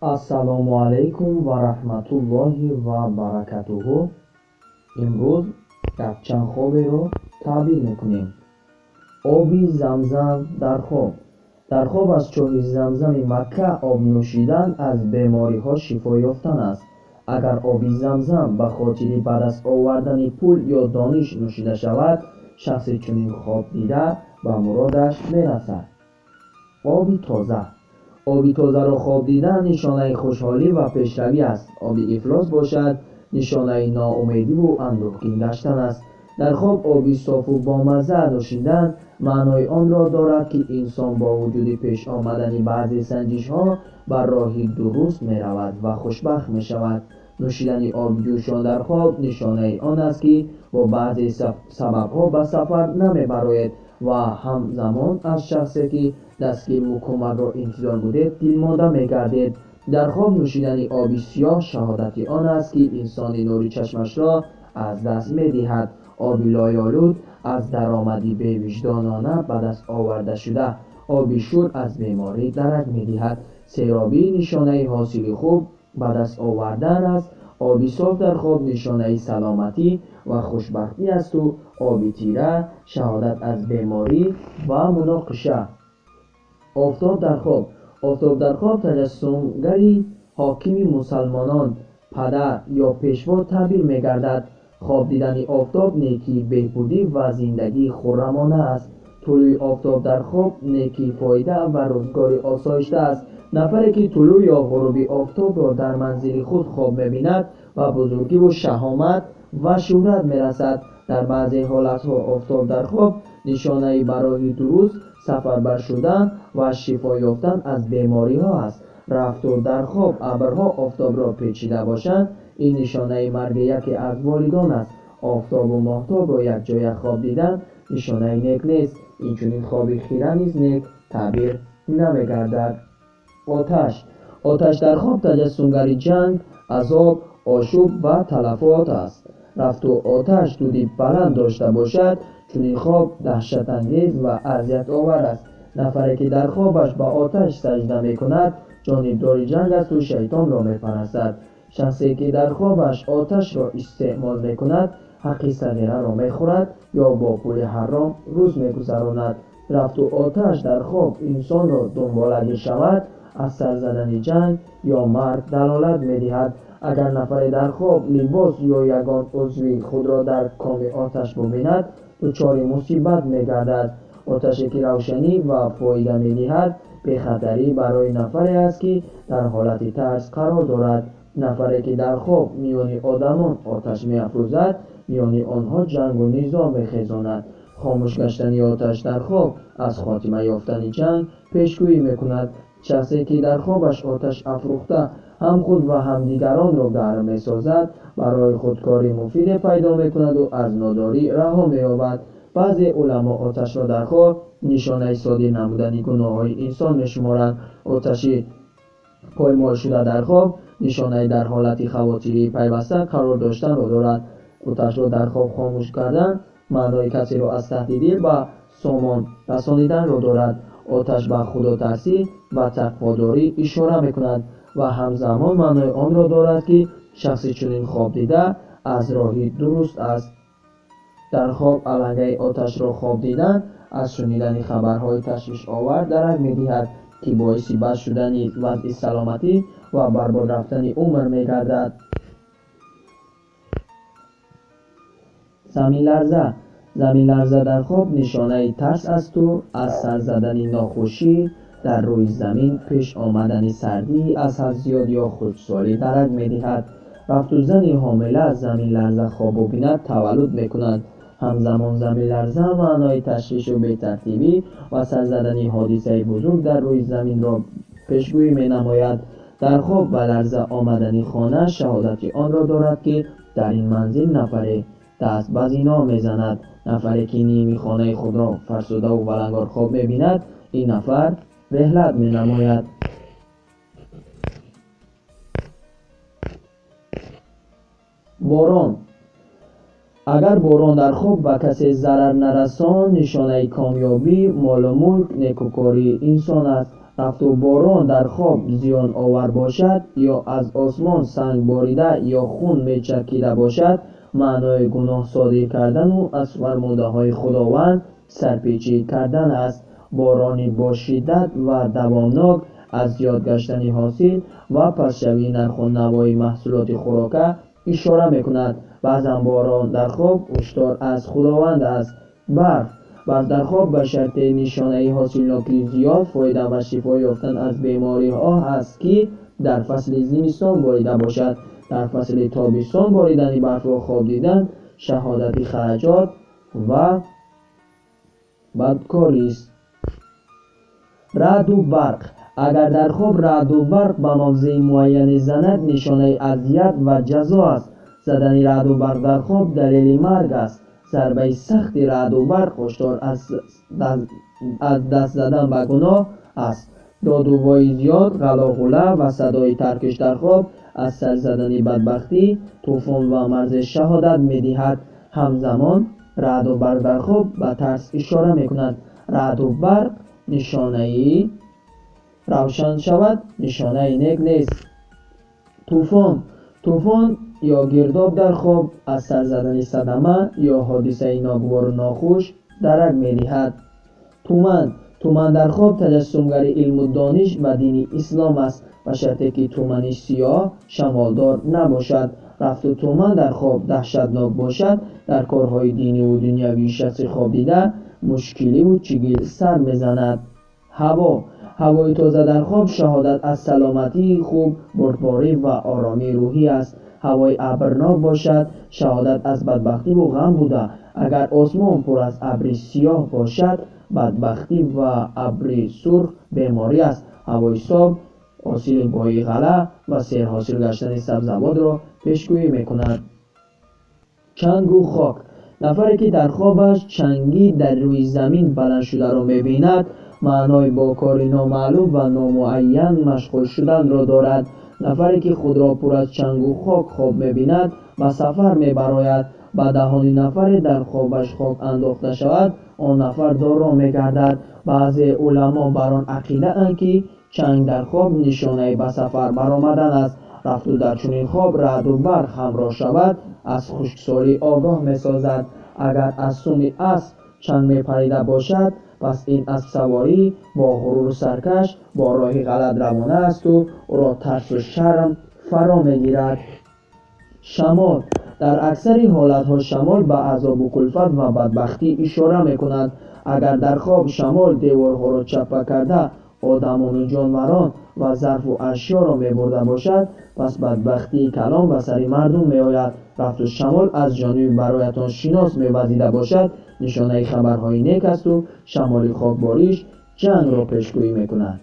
Ассалому алайкум ва раҳматуллоҳи ва баракатуҳу. Имрӯз якчанд хоберо таъбир мекунем. Оби замзам дар хоб. Дар хоб аз чоҳи замзами Макка об нӯшидан аз бемориҳо шифо ёфтан аст. Агар оби замзам ба хотири ба даст овардани пул ё дониш нӯшида шавад, шахси чунин хоб дида ба муродаш мерасад. Оби тоза. Оби тозаро хоб дидан нишонаи хушҳолӣ ва пешравӣ аст. Оби ифлос бошад, нишонаи ноумедиву андӯҳгин гаштан аст. Дар хоб оби софу бомазза нӯшидан маънои онро дорад, ки инсон бо вуҷуди пеш омадани баъзе санҷишҳо бар роҳи дуруст меравад ва хушбахт мешавад. Нӯшидани оби ҷӯшон дар хоб нишонаи он аст, ки бо баъзе сабабҳо ба сафар намебароед ва ҳамзамон аз шахсе, ки дастгиру кӯмакро интизор будед, дилмонда мегардед. Дар хоб нӯшидани оби сиёҳ шаҳодати он аст, ки инсони нури чашмашро аз даст медиҳад. Оби лоялуд аз даромади бевиҷдонона ба даст оварда шуда. Оби шур аз беморӣ дарак медиҳад. Серобӣ нишонаи ҳосили хуб ба даст овардан аст. Оби соф дар хоб нишонаи саломатӣ ва хушбахтӣ асту оби тира шаҳодат аз беморӣ ва муноқиша. Офтоб дар хоб. Офтоб дар хоб таҷассумгари ҳокими мусалмонон, падар ё пешво таъбир мегардад. Хоб дидани офтоб некии беҳбудӣ ва зиндагии хуррамона аст. Тулӯи офтоб дар хоб некии фоида ва рӯзгори осоишта аст. Нафаре, ки тулӯъ ё ғуруби офтобро дар манзили худ хоб мебинад, ба бузургиву шаҳомат ва шӯҳрат мерасад. Дар баъзе ҳолатҳо офтоб дар хоб нишонаи ба роҳи дуруст сафарбар шудан ва шифо ёфтан аз бемориҳо аст. Рафту дар хоб абрҳо офтобро печида бошанд, ин нишонаи марги яке аз волидон аст. Офтобу моҳтобро якҷоя хоб дидан нишонаи нек нест. Инчунин хоби хира низ нек таъбир намегардад. Оташ. Оташ дар хоб таҷассумгари ҷанг, азоб, ошӯб ва талафот аст. Рафту оташ дуди баланд дошта бошад, чунин хоб даҳшатангез ва азиятовар аст. Нафаре, ки дар хобаш ба оташ саҷда мекунад, ҷонибдори ҷанг асту шайтонро мепарастад. Шахсе, ки дар хобаш оташро истеъмол мекунад, ҳаққи сағираро мехӯрад ё бо пули ҳаром рӯз мегузаронад. Рафту оташ дар хоб инсонро дунболагир шавад, аз сар задани ҷанг ё марг далолат медиҳад. Агар нафаре дар хоб либос ё ягон узви худро дар коми оташ бубинад, дучори мусибат мегардад. Оташе, ки равшанӣ ва фоида медиҳад, бехатарӣ барои нафаре аст, ки дар ҳолати тарс қарор дорад. Нафаре, ки дар хоб миёни одамон оташ меафрӯзад, миёни онҳо ҷангу низоъ мехезонад. Хомӯш гаштани оташ дар хоб аз хотима ёфтани ҷанг пешгӯӣ мекунад. Шахсе, ки дар хобаш оташ афрӯхта ҳам худ ва ҳам дигаронро гарм месозад, барои худ кори муфиде пайдо мекунаду аз нодорӣ раҳо меёбад. Баъзе уламо оташро дар хоб нишонаи содир намудани гуноҳҳои инсон мешуморанд. Оташи поймол шуда дар хоб нишонаи дар ҳолати хавотирии пайваста қарор доштанро дорад. Оташро дар хоб хомӯш кардан маънои касеро аз таҳти дил ба сомон расониданро дорад. Оташ ба худотарсӣ ва тақводорӣ ишора мекунад ва ҳамзамон маънои онро дорад, ки шахси чунин хоб дида аз роҳи дуруст аст. Дар хоб алангаи оташро хоб дидан аз шунидани хабарҳои ташвишовар дарак медиҳад, ки боиси бад шудани вазъи саломатӣ ва барбод рафтани умр мегардад. Заминларза. Заминларза дар хоб нишонаи тарс асту аз сар задани нохушӣ дар рӯи замин пеш омадани сардии аз ҳад зиёд ё хушксолӣ дарак медиҳад. Рафту зани ҳомила заминларза хоб бубинад, таваллуд мекунад. Ҳамзамон заминларза маънои ташвишу бетартибӣ ва сар задани ҳодисаи бузург дар рӯи заминро пешгӯӣ менамояд. Дар хоб ба ларза омадани хона шаҳодати онро дорад, ки дар ин манзил нафаре даст ба зино мезанад. Нафаре, ки ними хонаи худро фарсудаву валангор хоб мебинад, ин нафар реҳлат менамояд. Борон. Агар борон дар хоб ба касе зарар нарасон, нишонаи комёбӣ, молу мулк, некукории инсон аст. Рафту борон дар хоб зиёновар бошад ё аз осмон санг борида ё хун мечакида бошад, маънои гуноҳ содир кардану аз фармудаҳои Худованд сарпечӣ кардан аст. Борони бо шиддат ва давомнок аз зиёд гаштани ҳосил ва пастшавии нарху навои маҳсулоти хӯрока ишора мекунад. Баъзан борон дар хоб ҳушдор аз Худованд аст. Барф. Барф дар хоб ба шарти нишонаи ҳосилнокии зиёд, фоида ва шифо ёфтан аз бемориҳо аст, ки дар фасли зимистон борида бошад. Дар фасли тобистон боридани барфро хоб дидан шаҳодати хараҷот ва бадкорист. Раъду барқ. Агар дар хоб раъду барқ ба мавзеи муайяне занад, нишонаи азият ва ҷазо аст. Задани раъду барқ дар хоб далели марг аст. Зарбаи сахти раъду барқ ҳушдор аз даст задан ба гуноҳ аст. Доду вои зиёд, ғалоғула ва садои таркиш дар хоб аз сар задани бадбахтӣ, тӯфон ва марзе шаҳодат медиҳад. Ҳамзамон раъду барқ дар хоб ба тарс ишора мекунад. Раъду барқ нишонаи равшан шавад, нишонаи нек нест. Тӯфон. Тӯфон ё гирдоб дар хоб аз сар задани садама ё ҳодисаи ногувору нохуш дарак медиҳад. Туман. Туман дар хоб таҷассумгари илму дониш ва дини ислом аст, ба шарте ки тумани сиёҳ шамолдор набошад. Рафту туман дар хоб даҳшатнок бошад, дар корҳои диниву дунявии шахси хоб дида мушкиливу чигил сар мезанад. Ҳаво. Ҳавои тоза дар хоб шаҳодат аз саломатии хуб, бурдборӣ ва оромии рӯҳӣ аст. Ҳавои абрнок бошад, шаҳодат аз бадбахтиву ғам буда. Агар осмон пур аз абри сиёҳ бошад, бадбахтӣ ва абри сурх беморӣ аст. Ҳавои соф ҳосили бои ғалла ва серҳосил гаштани сабзавотро пешгӯӣ мекунад. Чангу хок. Нафаре ки дар хобаш чангӣ дар рӯи замин баланд шударо мебинад, маънои бо кори номаълум ва номуайян машғул шуданро дорад. Нафаре ки худро пур аз чангу хок хоб мебинад, ба сафар мебарояд. Ба даҳони нафаре дар хобаш хок андохта шавад, он нафар доро мегардад. Баъзе уламо бар он ақидаанд, ки чанг дар хоб нишонаи ба сафар баромадан аст. Рафту дар чунин хоб раъду барқ ҳамроҳ шавад, аз хушксолӣ огоҳ месозад. Агар аз суми асп чанг мепарида бошад, пас ин аспсаворӣ бо ғуруру саркаш бо роҳи ғалат равона асту ӯро тарсу шарм фаро мегирад. Шамол. Дар аксари ҳолатҳо шамол ба азобу кулфат ва бадбахтӣ ишора мекунад. Агар дар хоб шамол деворҳоро чаппа карда, одамону ҷонварон ва зарфу ашёро мебурда бошад, пас бадбахтии калон ба сари мардум меояд. Рафту шамол аз ҷониби бароятон шинос мевазида бошад, нишонаи хабарҳои нек асту шамоли хокбориш ҷангро пешгӯӣ мекунад.